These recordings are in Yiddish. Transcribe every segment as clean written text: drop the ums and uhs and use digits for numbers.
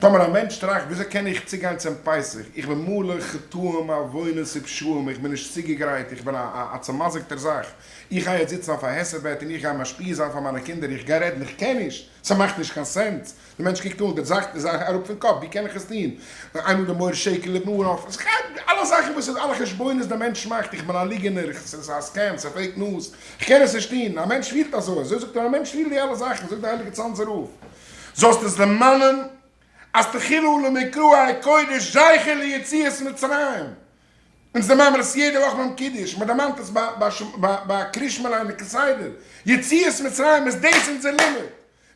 טאמער א מענטש טראכט וויאזוי קען איך צוגיין צום פסח, איך בין מלא חטאים עוונות ופשעים, איך בין נישט צוגעגרייט, איך בין א צעמזיקטער זאך, איך גיי יעצט זיצן אויף א היסב בעט און איך גיי משפיע זיין פאר מיינע קינדער, איך גיי רעדן, איך קען נישט, ס'מאכט נישט קיין sense, די מענטש קוקט אן, די זאך איז אראפ פון קאפ, ווי קען איך עס טון, איינמאל די מוהר שקל לבנו אויף, אלע זאכן וואס איז, אלע חשבונות די מענטש מאכט, איך בין א ליגענער, ס'איז א scam, ס'איז fake news, איך קען עס נישט טון, א מענטש פילט אזוי, אזוי זאגט ער, א מענטש פילט די אלע זאכן, זאגט די הייליגע צאנזער רב. זאלסט עס דערמאנען אז תחילה למקראי הקודש זכר ליציאת מצרים, אונז דערמאנען מיר עס יעדע וואך ביים קידוש, מען דערמאנט עס ביי קרישמע ליינען כסדר, יציאת מצרים איז דאס אונזער לימוד,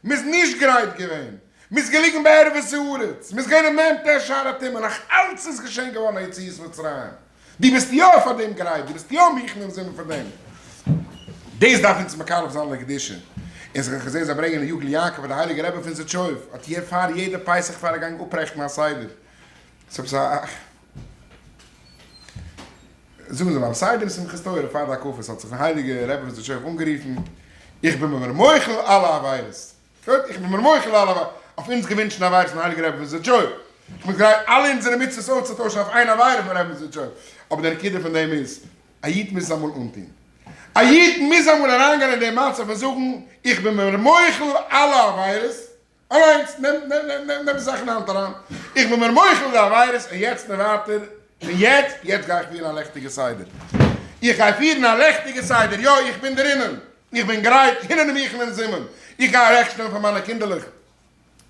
מען איז נישט גרייט געווען, מען איז געליגן בערוות הארץ, מען איז געווען אין מ"ט שערי הטומאה, נאך אלץ איז געשען געווארן א יציאת מצרים. דו ביסט יא פאר דעם גרייט, דו ביסט יא מוכן און זומען פאר דעם. דאס דארף אונז מקרב זיין לקדושה. און זיך איך זעה זיי ברענגען אין יגל יעקב אז דער הייליגער רבי פון זידטשויב האט יע פאר יעדע פסח פאר ער געגאנגען אפרעכטן א סדר. ס'איז עפעס א. זאגן זיי ביים סדר אין שמחת תורה פאר די הקפות האט זיך דער הייליגער רבי פון זידטשויב אנגערופן, איך בין מיר מוחל אלע עבירות. גוט, איך בין מיר מוחל אלע אויף אונז געווינטשן עבירות פון הייליגן רבי פון זידטשויב. איך בין גרייט אלע אונזערע מצוות אויסצוטוישן אויף איין עבירה פון רבי פון זידטשויב. אבער די נקודה פון דעם איז, א איד מוז עס אמאל אנטון. א איד מוז אמאל אריינגיין אין דעם מצב און זאגן, איך בין מיר מוחל אלע עבירות, אליינס, נעם נעם נעם די זאך אין די האנט אריין, איך בין מיר מוחל די עבירות און יעצט און ווייטער, פון יעצט, יעצט גיי איך פירן א לעכטיגע סדר. איך גיי פירן א לעכטיגע סדר, יא, איך בין דערינען. איך בין גרייט, הנני מוכן ומזומן, איך גיי אוועקשטעלן פאר מיינע קינדערלעך,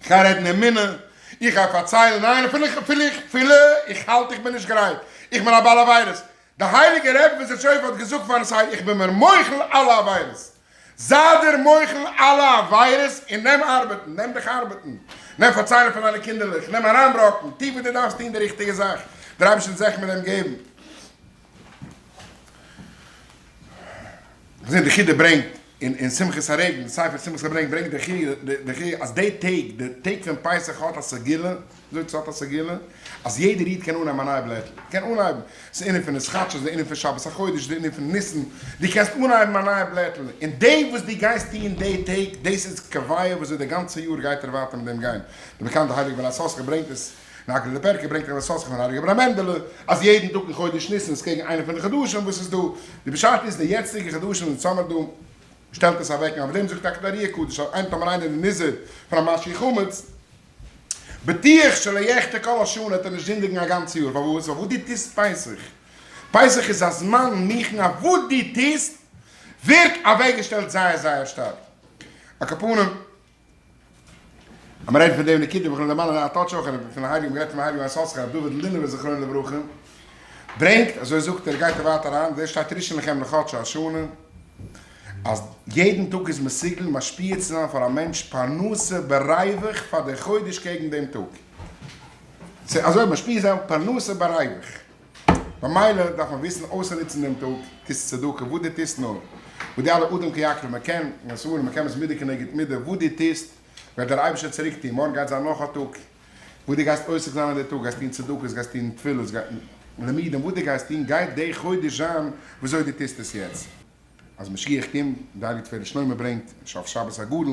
איך גיי רעדן אמונה, איך גיי פארציילן, ניין אפילו איך, אפילו איך, אפילו איך האלט איך בין נישט גרייט, איך בין א בעל עבירות, דער הייליגער רבי פון זידטשויב האט געזאגט פארן סדר, איך בין מיר מוחל אלע עבירות, זיי דיר מוחל אלע עבירות און נעם ארבעטן, נעם דיך ארבעטן, נעם פארציילן פאר דיינע קינדערלעך, נעם אריינבראקן, טו וואס דו דארפסט טון די ריכטיגע זאך, דער אייבערשטער וועט זיך מיט דעם געבן. כ'זעה די חידא ברענגט אין שמחת הרגל, אין ספר שמחת הברענגט ברענגט די חידא אז די טעג, די טעג פון פסח האט א סגולה, זאגט ס'האט א סגולה, אז יעדער איד קען אנהייבן א נייע בלעטל, קען אנהייבן, ס'איז ענין פון התחדשות, די ענין פון שבת החודש, די ענין פון ניסן, דו קענסט אנהייבן א נייע בלעטל, און די וואס דו גייסט טון די טעג, דאס איז קובע וויאזוי די גאנצע יאר גייט ער ווייטער מיט דעם גיין, די באקאנטע הייליגע בני יששכר ברענגט עס. נאקער די פערקע ברענגט רבי יששכר פון הייליגע רבי מענדעלע אז יעדן טאג אין חודש ניסן איז קעגן איינע פון די חדשים וואס איז דא, די פשט איז די יעצטיגע חדשים און זומער דא שטעלט עס אוועק און אויף דעם זאגט טאקע די ארי הקדוש אז איין טאמער איינער איז נזהר פון א משהו חמץ בטוח שלא יחטא כל השנה וועט ער נישט זינדיגן א גאנצע יאר פארוואס ווייל וואס דו טוסט פסח פסח איז א זמן מוכן אויף וואס דו טוסט ווערט אוועקגעשטעלט זייער זייער שטארק על כל פנים. אז מען רעדט פון דעם נקודה וויל איך דערמאנען א touch אויך פון הייליגן גערעדט פון הייליגן יששכר רבי דוד לינעווער זכרונו לברכה ברענגט אזוי זאגט ער גייט ער ווייטער אריין דער שטייט ראשון לכם לחדשי השנה אז יעדן טאג איז מסוגל משפיע צו זיין פאר א מענטש פרנסה בריווח פאר די חודש קעגן דעם טאג אזוי משפיע זיין פרנסה בריווח. במילא דארף מען וויסן אויסצונוצן דעם טאג, טוסט צדקה, וואס דו טוסט נאר, וואס די אלע אדם כי יקריב, מען קען, און ס'ארום, מען קען עס מידה כנגד מידה, וואס דו טוסט, וועט דער אייבערשטער צוריק טון, מארגן גייט זיין נאך א טאג, וואס דו גייסט עוסק זיין אין די טאג, גייסט טון צדקות, גייסט טון תפילות, לימודים, וואס דו גייסט טון, גייט די חודש זיין וויאזוי דו טוסט עס יעצט. אז משיח קומט, די הייליגע תפארת שלמה ברענגט, אויף שבת הגדול,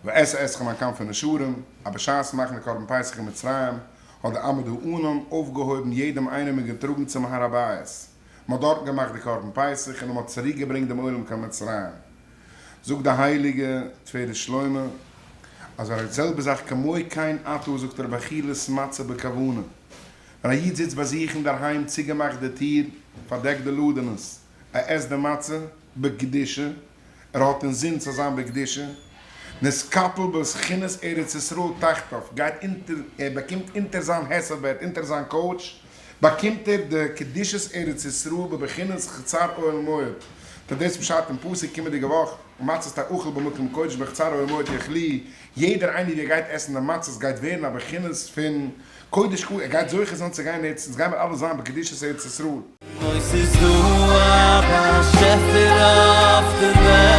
ואשא אתכם על כנפי נשרים, אז בשעת מאכן די קרבן פסח אין מצרים, האט די עמוד הענן אויפגעהויבן יעדעם איינעם און געטראגן צום הר הבית, מען האט דארטן געמאכט די קרבן פסח און מען האט צוריק געברענגט דעם עולם קיין מצרים. זאגט די הייליגע תפארת שלמה, אז די זעלבע זאך כמו כן עתה זאגט ער באכילת מצה בכוונה, ווען א איד זיצט ביי זיך אינדערהיים צוגעמאכט די טיר, פארדעקט די לאדענעס, ער עסט די מצה בקדושה, ער האט אינזין צו זיין בקדושה, נתקפל בבחינת ארץ ישראל תחתיו, גייט אונטער, ער באקומט אונטער זיין היסב בעט, אונטער זיין couch, באקומט ער די קדושת ארץ ישראל בבחינת חצר אוהל מועד, טא דאס פשט אין פסוק קומענדיגע וואך, מצות תאכל במקום קודש בחצר אוהל מועד יאכלוה, יעדער איינער ווי ער גייט עסן די מצות גייט ווערן א בחינת פון קודש קדשים, ער גייט זוכה זיין צו גיין ארץ, אונז גיימער אלע זיין בקדושת ארץ ישראל. אוי ס'איז דא א באשעפער אויף די וועלט.